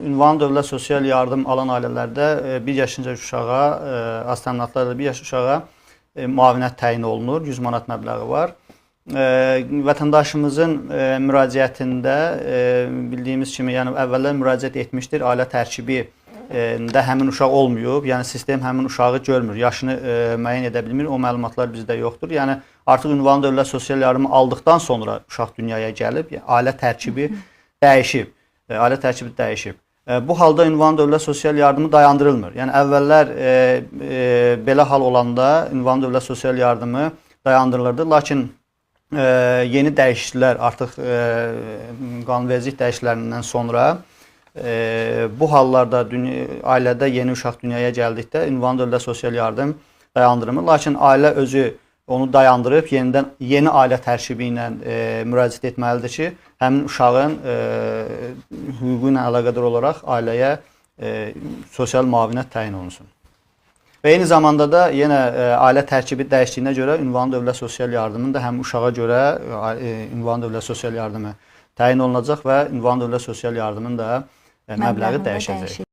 Ünvanlı dövlət sosial yardım alan ailələrdə 1 yaşınca uşağa, az təminatlı ailədə 1 yaş uşağa müavinət təyin olunur, 100 manat məbləği var. Vətəndaşımızın müraciətində bildiyimiz kimi, yəni əvvəllər müraciət etmişdir, ailə tərkibi də həmin uşaq olmayıb, yəni sistem həmin uşağı görmür, yaşını müəyyən edə bilmir, o məlumatlar bizdə yoxdur. Yəni artıq ünvanlı dövlət sosial yardımı aldıqdan sonra uşaq dünyaya gəlib, yəni, ailə tərkibi dəyişib, ailə tərkibi dəyişib. Bu halda ünvanlı dövlət sosial yardımı dayandırılmır. Yəni əvvəllər belə hal olanda ünvanlı dövlət sosial yardımı dayandırılırdı, lakin yeni dəyişikliklər artıq qanunvericilik dəyişikliklərindən sonra bu hallarda ailədə yeni uşaq dünyaya gəldikdə ünvanlı dövlət sosial yardım dayandırılmır. Lakin ailə özü onu dayandırıb yenidən yeni ailə tərkibi ilə müraciət etməlidir ki, həmin uşağın hüququ ilə əlaqədar olaraq ailəyə sosial müavinət təyin olunsun. Və eyni zamanda da yenə ailə tərkibi dəyişdiyinə görə ünvanlı dövlət sosial yardımının da həm uşağa görə ünvanlı dövlət sosial yardımı təyin olunacaq və ünvanlı dövlət sosial yardımının da məbləği dəyişəcək.